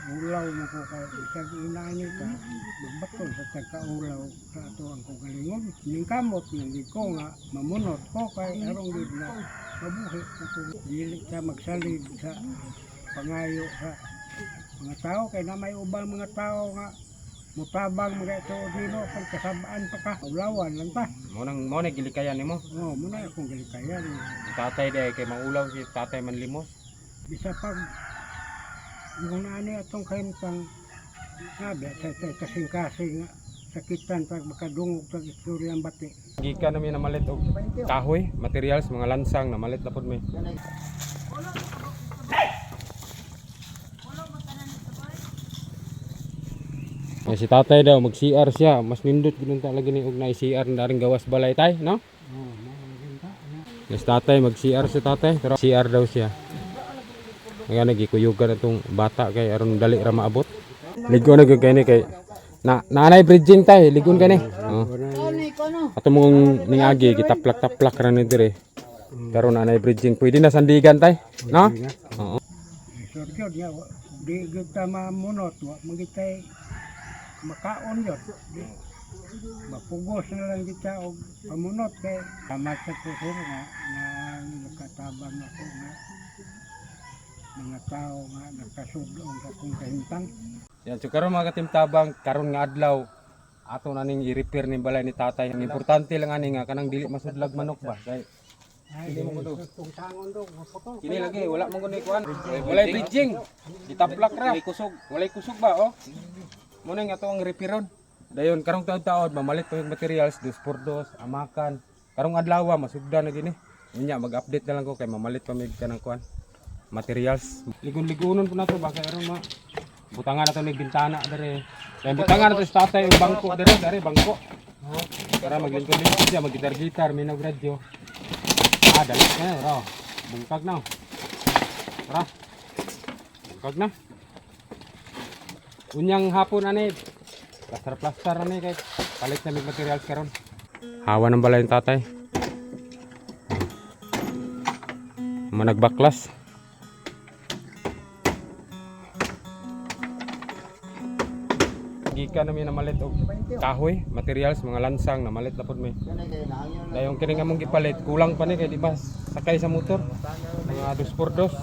Ulaw mo ko kay bisag inaani ta magbato sa tagkaulaw sa ato ang kaugalingon. Ning kamot nga gid ko nga mamunot ko kay aron gid na mabuhi ko. Dili ta magsalig sa pangayo sa mga tao kay na may ubang mga tao nga mutabang mga ito nimo pagkasabaan pa ka ulawan lang ta. Mo nang mo na gilikayan nimo. Oh, muna akong gilikayan. Si tatay day kay maulaw si tatay manlimos. Bisa pag yung naani atong kahimtang sabi sa kasing-kasing nga sakitan pag makadungog sa istorya ang bati. Gikan na mi namalit og kahoy, materials, mga lansang namalit na pud mi. Ay, si tatay daw mag CR siya, mas nindot gid unta lagi ni og na CR na ring gawas balay tay, no? Oh, mao ta. Yes, tatay mag CR si tatay, pero CR daw siya. Nga nagikuyugan itong bata kay aron dali ra maabot. Ligo na gyud kay ni kay na naanay bridging tay, ligon kani. Oh. Ato mong ningagi gitaplak-taplak ra ni dire. Karon naanay bridging, pwede na sandigan tay, no? Oo. Sure gyud nga di gyud ta mamunot, wa man gyud tay makaon gyud. Di, mapugos na lang kita og pamunot kay tama sa kusur nga na nakatabang ako nga mga tao nga nakasudong sa akong kahimtang. Yan, so karon mga katimtabang, karon nga adlaw ato na ning i-repair ning balay ni tatay. Ang importante lang ani nga kanang dili masudlag manok ba kay Ay, mo ko kung tangon do, maputol. Kini lagi wala man kuno kuan. Walay bridging. Gitaplak ra. Walay kusog. Walay kusog ba oh. Mo na nga ato ang repairon. Dayon karong taod-taod mamalit pa yung materials dos por dos, amakan. Karong adlaw masugdan na gini. Unya mag-update na lang ko kay mamalit pa mig kanang kuan materials. Ligon-ligonon po na to baka aron ma butangan na to ni bintana dere. Kay butangan na to sa tatay yung bangko dere, dere bangko. Para maglingkod-lingkod siya, mag-gitar-gitar, minaw radyo. Ah, dali na ra. Bungkag na. Tara. Bungkag na. Unyang hapon ani. Plaster-plaster ani kay palit na mig materials karon. Hawa ng balay ng tatay. Managbaklas. Gikan na mi namalit og kahoy, materials, mga lansang namalit na pud mi. Dayong kini nga mong gipalit, kulang pa ni kay di ba sakay sa motor. Mga dos por dos.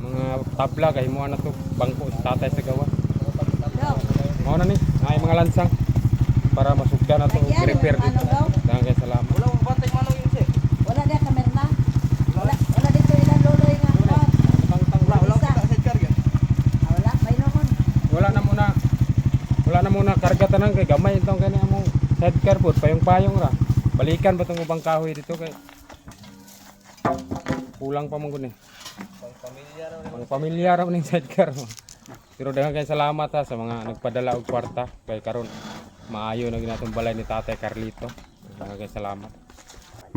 Mga tabla kay mo na to bangko sa tatay sa gawa. Mao na ni, ay mga lansang para masugdan na to og repair dito. Daghang kay salamat. Wala dia kamerna. Wala, wala dito ilang loloy nga. Wala, wala Ah, wala, may noon. Wala na muna. Wala na muna karga tanan kay gamay itong kani among sidecar pod payong-payong ra. Balikan ba tong ubang kahoy dito kay kulang pa man gud ni. Pang pamilya ra ning sidecar mo. Pero daghang kay salamat ha sa mga nagpadala og kwarta kay karon maayo na ginatong balay ni Tatay Carlito. Daghang kay salamat.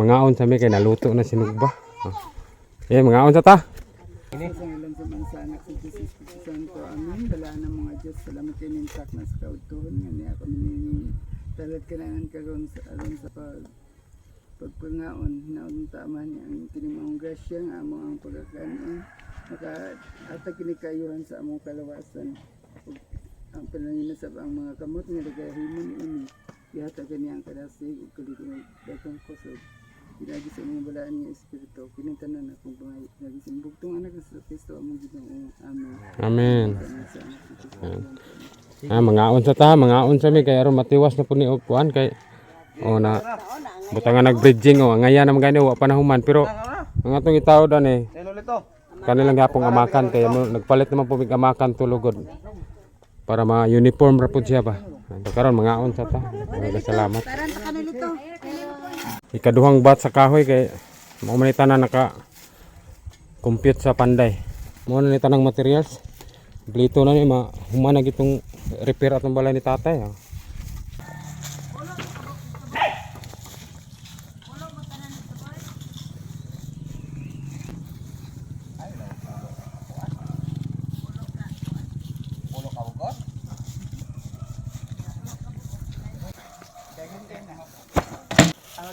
Mangaon sa mi kay naluto na sinugba. Oh. Eh, mangaon sa ta. Sa ngalan sa mga sa anak sa Diyos Espiritu Santo. Amen. Balaan ng mga Diyos. Salamat kay nintak na sa kautuhan nga niya kami ni talad kananan karon sa aron sa pagpangaon naon tama niya ang kini maong grasya nga amo ang pagkakanon maka atag kini kaayuhan sa among kalawasan ug ang panangin sa ang mga kamot nga nagahimo ni ini ihatag kaniya ang kadasig ug kaligong daghang kusog. Pinagi sa imong balaan nga espiritu, kining tanan akong pangayo. Pinagi sa imong bugtong anak sa Kristo among Ginoo. Amen. Amen. Sa anak sa Kristo. Ah, mangaon sa ta, mangaon sa mi kay aron matiwas na pud ni og kuan kay oh na butangan nag bridging oh ngaya naman gani wa pa na human pero ang atong itaw dan eh kanilang gapong amakan kay mo, nagpalit naman po mig amakan tulugod para ma uniform ra pud siya ba. So, karon mangaon sa ta. Maraming salamat. Taran ta kanilito. Ikaduhang bat sa kahoy kay mao man ni tanan naka compute sa panday. Mao na ni tanang materials. Blito na ni ma human na gitong repair atong balay ni tatay. Oh.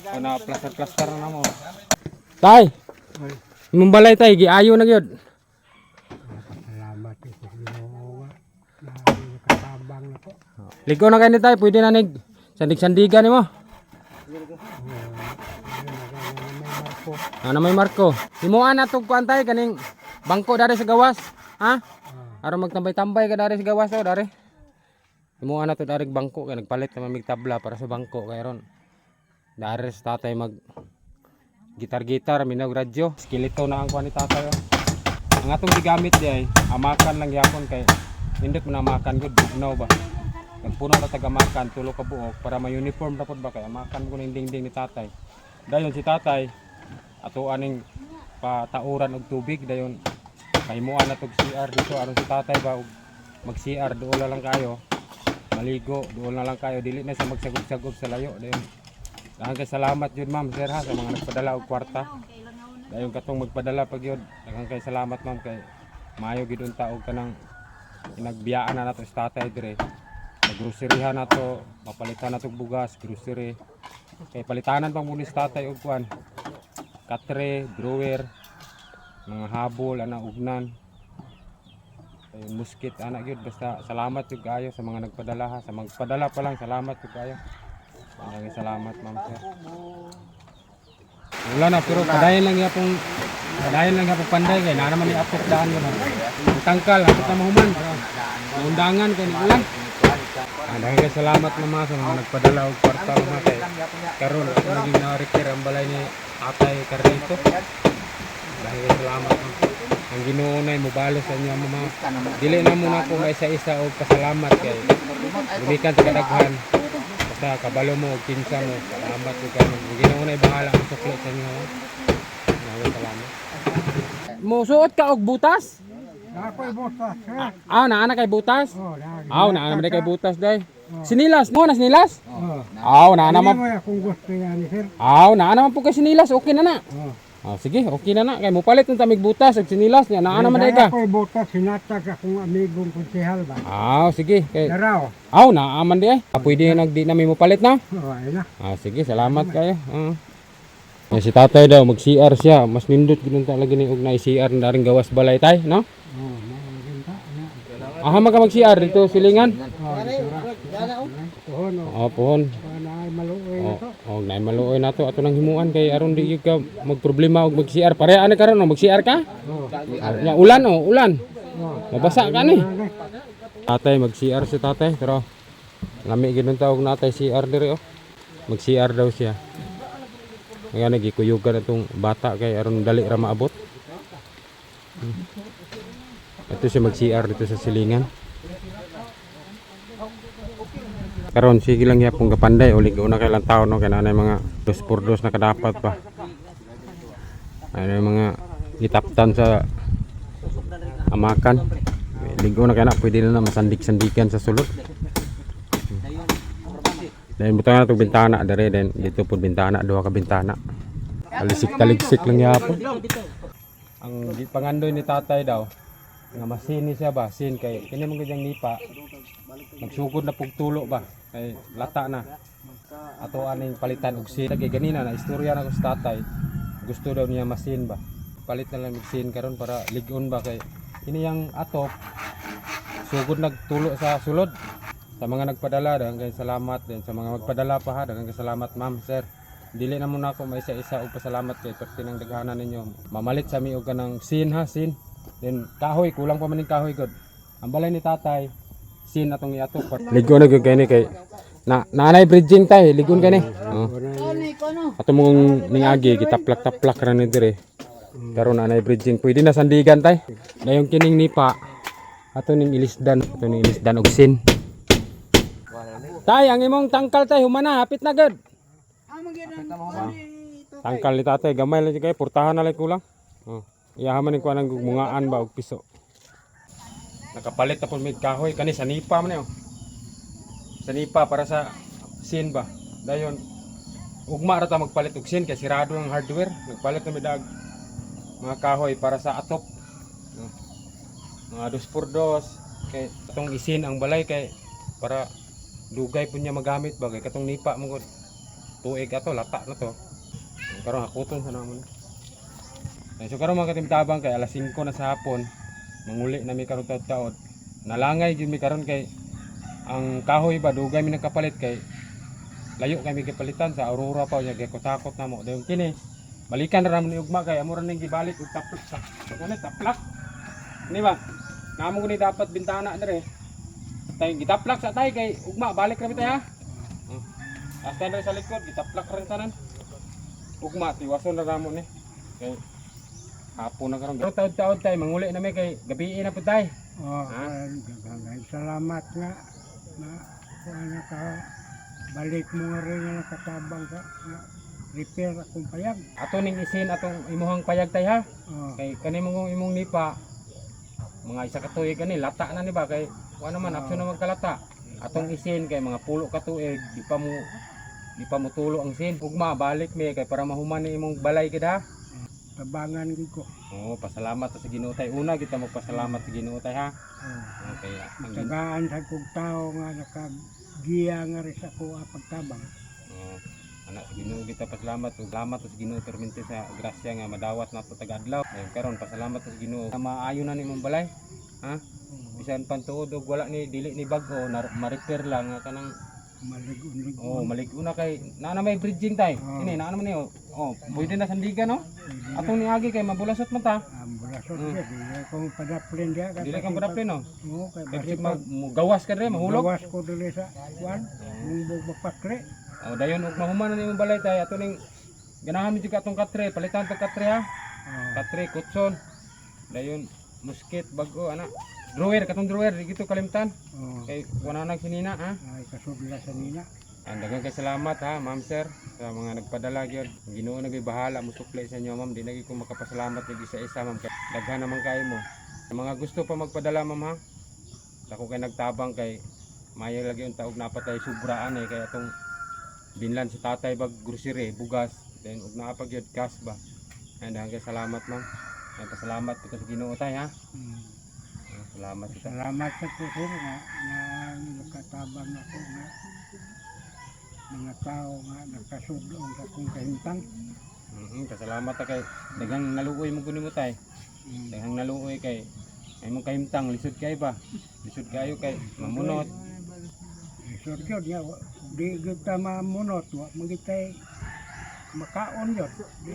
Ana plaster-plaster na mo. Tay. Imong balay tay giayo na gyud. Salamat ko sa Ginoo. Oo nga. Na nakatabang na ko. Ligo na kayo ni tay, pwede na nig sandig-sandigan nimo. May Marco. Ano may Marco? Himuan na tug kuan tay kaning bangko dari sa gawas, ha? Aron magtambay-tambay ka dari sa gawas oh, dari. Himuan na to dari bangko kay nagpalit naman mig tabla para sa bangko kay ron. Dari sa tatay mag gitar-gitar minaw radyo. Skeleto na ang kuan ni tatay oh. Ang atong gigamit di ay amakan lang gyapon kay nindot man amakan gud bugnaw ba. Nagpuno ra taga amakan tulo ka buok para ma-uniform ra pud ba kay amakan ko ning dingding ni tatay. Dayon si tatay ato aning patauran og tubig, dayon kahimuan na tog CR dito aron si tatay ba og mag CR dool na lang kayo maligo, dool na lang kayo, dili na siya magsagog-sagog sa layo. Dayon daghang kay salamat jud, ma'am, sir, ha, sa mga nagpadala og kwarta. Dayon katong magpadala pag yun, daghang kay salamat, ma'am, kay maayo gid unta og kanang inagbiyaan na nato sa tatay dire, naggroceryhan nato, mapalitan nato og bugas, grocery, kay palitanan pang muna sa tatay og kuan, katre, drawer, mga habol, ana ugnan. Ay, muskit ana gyud. Basta salamat jud kaayo sa mga nagpadala ha, sa magpadala pa lang salamat jud kaayo. Maraming salamat, ma'am, sir. Wala na, pero padayon lang yapong panday kay naa naman ni apok daan mo na. Ang tangkal hapit na mahuman. Naundangan kay ni ulan. Daghang kay salamat, mama, sa mga nagpadala og kwarta, mama, kay karon ako naging na-repair ang balay ni Atay Carlito. Dahil salamat, ma'am. Ang Ginoo nay mobalo sa inyo, mama. Dili na muna ko maisa-isa og pasalamat kay gumikan sa kadaghan. Basta kabalo mo og kinsa mo. Salamat ug kayo. Ang Ginoo nay bahala ang sukli sa inyo. Ma'am. Maraming salamat. Musuot ka og butas? Ako'y butas ha. Ah, naa na kay butas? Oh, na. Aw, naa naman kay butas day. Sinilas mo na sinilas? Oh. Aw, naa Ano naman. mo kung gusto yan, sir? Aw, naa naman po kay sinilas, okay na na. Oh. Ah, sige, okay na na. Kay mopalit ng tamig butas ug sinilas niya, naa naman day ka. Ako'y butas, sinatag akong amigong konsehal ba? Aw, sige. Kay Daraw. Aw, naaman di ay. Ah, pwede nag di na may mopalit na. Oh, ayun na. Ah, sige, salamat kayo. Ah. Eh, si tatay daw mag CR siya, mas nindot gid unta lagi ni og na CR na ring gawas balay tay, no? Oh, maginta na. Aha man ka mag CR dito silingan. Oh, dito ra. Tuhon, oh. Oh, pohon. Na ay maluoy na Oh, to. oh, nay maluoy na to ato nang himuan kay aron di gyud ka magproblema og mag CR. Pareha ani karon oh, mag CR ka? Oh. Nya ulan oh, ulan. Oh. Mabasa ka ni. Ano, Tatay mag CR si tatay pero lami gid unta og natay CR diri oh. Mag CR daw siya. Nga nagikuyugan itong bata kay aron dali ra maabot. Ito siya mag CR dito sa silingan. Karon sige lang yapong kapanday uling una kay lang taon no kay nanay mga dos por dos na kadapat pa. Ano yung mga gitaptan sa amakan. Ligo na kay na pwede na na masandik-sandikan sa sulod. Dahil butang na itong bintana dere then dito po bintana, duha ka bintana. Talisik-taliksik lang yapon. Ang pangandoy ni tatay daw nga masini siya ba sin kay kini man gyud nipa nagsugod na pugtulo ba kay lata na ato aning palitan og sin kay ganina na istorya na ko sa tatay, gusto daw niya masin ba, palit na lang og sin karon para lig-on ba kay kini yang atop sugod nagtulo sa sulod. Sa mga nagpadala, daghang kay salamat din. Sa mga magpadala pa ha, daghang kay salamat, ma'am, sir. Dili na muna ako maisa-isa og pasalamat kay perti ng daghanan ninyo. Mamalit sa mi og kanang sin ha, sin. Then kahoy, kulang pa man ning kahoy god. Ang balay ni tatay, sin atong iatok. Ligo na gyud kay ni kay na nanay bridging tay, ligon kani. Oh. Ato mong ning agi gitaplak-taplak ra ni dire. Karon nanay bridging, pwede na sandigan tay. Dayon kining nipa ato ning ilisdan og sin. Tay, ang imong tangkal tay, humana, hapit na gud. Tangkal ni tatay, gamay lang jud kay purtahan na lang kulang. Oh. Iyaha man ning kuan ang mungaan ba og piso. Nakapalit na pud mig kahoy kani sa nipa man oh. Sa nipa para sa sin ba. Dayon ugma ra ta magpalit og sin kay sirado ang hardware. Nagpalit na mi dag mga kahoy para sa atop. No. Mga dos por dos kay atong isin ang balay kay para dugay po niya magamit ba kay katong nipa mo gud tuig ato lata na to. Karon hakuton sa namon. So karon mga katimtabang kay alas 5 na sa hapon, manguli na mi karon taud-taod. Nalangay jud mi karon kay ang kahoy ba dugay mi nagkapalit kay layo kami gipalitan sa Aurora pa nya gikusakot na mo. Dayon kini balikan ra ni ugma kay amo ra ning gibalik og taplak sa ano taplak. Ni ba? Namo ni dapat bintana dire. Tay gitaplak sa tay kay ugma balik ra bitay ha. Hasta na sa likod gitaplak ra tanan. Ugma tiwason ra namo ni. Kay hapon na karon. Pero taod-taod tay manguli na mi kay gabii na pud tay. Oh, Ha? daghang salamat nga na kuan na ka balik mo nga rin nga nakatabang ka nga repair akong payag. Ato ning isin atong imuhang payag tay ha. Oh, Kay kani mong imong nipa mga isa ka tuig ani lata na ni ba kay wa naman Oo. action na magkalata. Atong isin kay mga pulo ka tuig di pa mo tulo ang sin. Ugma balik mi kay para mahuman ni imong balay gid ha. Tabangan gid ko. Oo, pasalamat ta sa Ginoo tay. Una kita magpasalamat sa Ginoo tay ha. Oh. Okay. Ang Tagaan sa kog tao nga nakagiya nga rin sa kuha pagtabang. Oo. Anak sa Ginoo kita pasalamat ug salamat sa Ginoo permente sa grasya nga madawat nato taga-adlaw. Ayun karon pasalamat sa Ginoo. Maayo na ni imong balay. Ha? Oh, Bisan pantuod og wala ni dili ni bag-o, ma-repair lang nga kanang malig-unlig. Oh, malig una kay naa na may bridging tay. Oo. Ini naa naman ni oh. Oh, pwede na sandigan no. Atong niagi kay mabulasot man ta. Ang bulasot siya, dili ko padaplin diya. Dili kang padaplin no. Oo, kay Kay basi bisig mag gawas ka dire mahulog. Gawas ko dili sa kuan, bumbog mapakli. Oh, dayon og mahuman na nimong balay tay ato ning ganahan mi jud ka atong katre, palitan tong katre ha. Oh, Katre kutson. Dayon musket bag-o ana. Drawer katong drawer di gito kalimtan. Oh. Kay wala nang sinina ha. Ay kasubla sa nina. Ang daghang kay salamat ha, ma'am sir, sa mga nagpadala gyud. Ang Ginoo na gyud bahala mo supply sa inyo, ma'am. Di na gyud ko makapasalamat nig isa-isa, ma'am. Kay daghan naman kayo mo. Sa mga gusto pa magpadala, ma'am ha. Dako kay nagtabang kay mayo lagi unta og napatay sobraan eh kay atong binlan sa tatay bag grocery, bugas, then og naa pa gyud cash ba. Ang daghang kay salamat, ma'am. Ay pasalamat ko sa Ginoo tay ha. Ah, salamat kita. Salamat sa kusur nga na nakatabang ako nga mga tao nga nakasudlong sa akong kahimtang. Pasalamat ta kay daghang naluoy mo kuno mo tay. Daghang naluoy kay ay mong kahimtang lisod kay ba? Lisod kayo kay mamunot. Lisod gyud nga di gyud ta mamunot, wa man gyud tay makaon gyud. Di,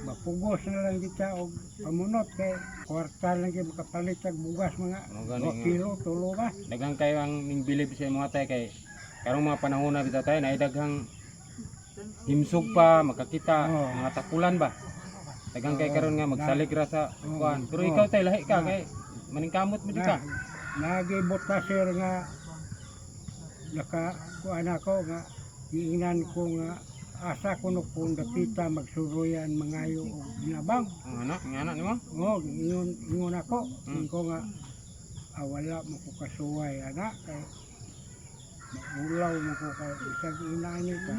mapugos na lang kita og pamunot kay kwarta lang gyud makapalit og bugas mga Ano gani 2 nga. Kilo tulo ba. Daghang kayo ang ning bilib sa imong tay kay karong mga panahon na bitaw tay naay daghang himsog pa makakita Oo. mga takulan ba. Daghang kay Oo. karon nga magsalig ra sa Oo. kuan. Pero Oo. ikaw tay lahi ka kay maningkamot mo di ka. Nagi sir nga naka kuan ako nga giingnan ko nga asa ko no kung dapita magsuroyan mangayo og ginabang. Ang anak, ang anak nimo. Oo, ingon ingon ako. Ingon ko nga ah, wala mo ko kasuway ana kay maulaw mo ko kay bisag inani ka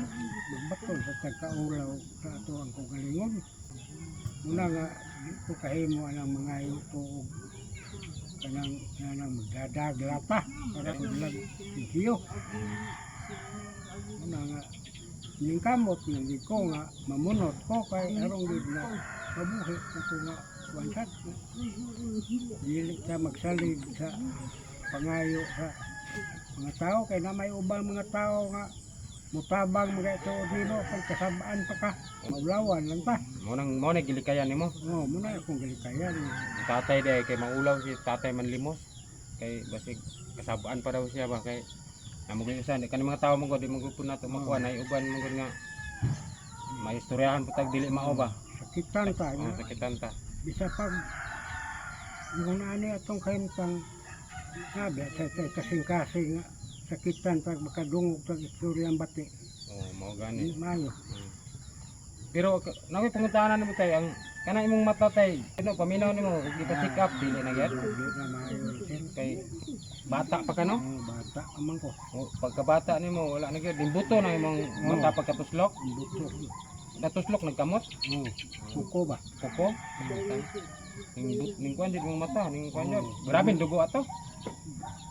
magbatol sa tagkaulaw sa ato ang kagalingon. Una nga di ko kahimo anang mangayo ko og kanang kanang magdadagla pa para kudlag hiyo. Una nga ning kamot nga di ko nga mamunot ko kay arong gid na mabuhi ko nga wansat. Dili ta magsalig sa pangayo sa mga tao kay na may ubang mga tao nga mutabang mga ito dino pagkasabaan pa ka maulawan lang ta. Mo nang gilikayan nimo. Oh, muna akong galikayan. Ang tatay day kay maulaw si tatay manlimos kay basig kasabaan pa daw siya ba kay amo gyud usan kani mga tawo man gud di man gud pud nato makuha nay uban man gud nga may istoryahan pud tag dili mao ba. Sakitan ta Oh, nga sakitan ta. Bisa pag yung ani atong kahimtang nga ba sa kasing-kasing nga sakitan pag makadungog tag istoryang bati. Oh, mao gani. Di maayo. Pero nakoy pangutanan nimo tay ang kana imong mata tay ano paminaw nimo ug ipa-check up dili na gyud Di na maayo sir. Kay bata pa ka no. Oh, bata ka man ko. Oh, pagkabata nimo wala na gyud nimbuto na imong mata pagkatuslok. Buto. Natuslok nagkamot. Oh, kuko ba? Kuko. Ning but ning kuan jud imong mata ning kuan jud. Grabe dugo ato.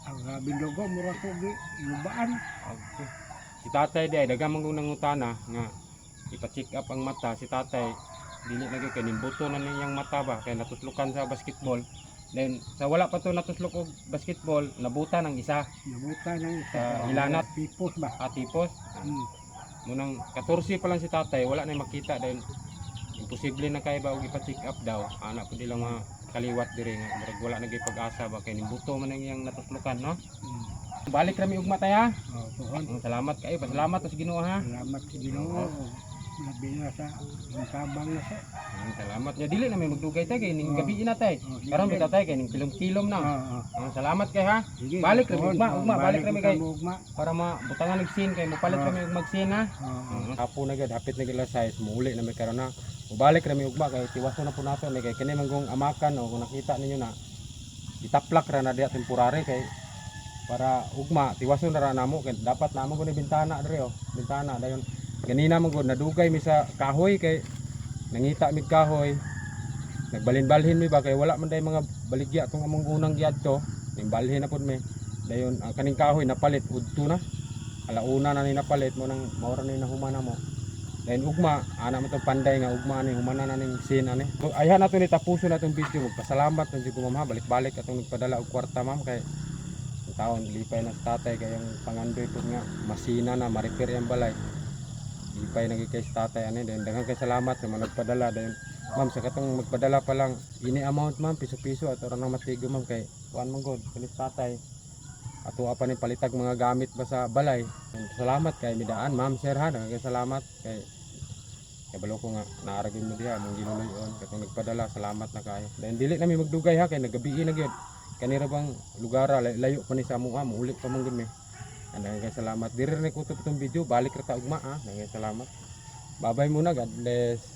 Ang grabe dugo mura ko gi lubaan. Okay. Si tatay di ay daghang man kong nangutana nga ipa-check up ang mata si tatay dili na gyud kay nimbuto na niyang mata ba kay natuslokan sa basketball. Then sa wala pa to natuslok og basketball, nabuta ng isa. Nabuta ng isa. Sa Hilanat. Pipos ba? Atipos. Munang 14 pa lang si tatay, wala na makita dahil imposible na kay ba og ipa-check up daw. Ana pud ilang mga kaliwat diri nga murag wala na gyud pag-asa ba kay nimbuto man ang iyang natuslokan, no? Balik rami ugma tay ha. Oh, tuhon. Salamat kayo, pasalamat sa Ginoo ha. Salamat sa Ginoo. Labi na sa ang tabang na sa. Salamat nya dili na may magdugay tay kay ning Oh. gabi na tay. Oh, sige. Karon bitaw tay kay ning kilom-kilom na. Oo. Salamat kay ha. Sige. Balik rami tuhon. ugma, Oh, ugma, balik rami kay ugma. para mabutangan og scene kay mopalit Oh. rami og mag-scene ha. Oo. Apo na gyud, hapit na gyud alas 6, muuli na may karon na. Mubalik rami ugma kay tiwaso na po nato ni kay kini manggong amakan o kung nakita ninyo na itaplak ra na diha temporary kay para ugma tiwaso na ra namo kay dapat namo gud ni bintana diri oh, bintana dayon ganina man gud nadugay mi sa kahoy kay nangita mig kahoy, nagbalhin-balhin mi ba kay wala man day mga baligya tong among unang giadto, ning balhin na pud mi. Dayon ang kaning kahoy napalit udto na, alauna na ni napalit mo nang maura ni nahumana mo. Dayon ugma ana mo tong panday nga ugma ani humana na ning scene ani. So, ayhan nato ni tapuson na tong video. Magpasalamat na jud ko, ma'am, ha. Balik-balik atong nagpadala og kwarta, ma'am, kay ang taon lipay na sa tatay kay ang pangandoy pud nga masina na ma-repair ang balay. Lipay na gyud kay sa tatay ani. Dayon daghan kay salamat sa mga nagpadala. Dayon ma'am, sa katong magpadala pa lang ini amount, ma'am, piso-piso ato ra nang matigo, ma'am, kay kuan man god kani sa tatay ato pa ni palitag mga gamit ba sa balay. Salamat kay midaan, ma'am, sir, ha. Daghan kay salamat kay kabalo ko nga naaragin mo diha mong ginuloyon katong nagpadala. Salamat na kayo. Dayon dili nami magdugay ha kay nagabii na gyud kanira bang lugar, layo pa ni sa amoa, muuli pa man gud mi. Daghan kay salamat. Diri ra ni kutob itong video. Balik ra ta ugma ha. Daghan kay salamat. Babay muna. God bless.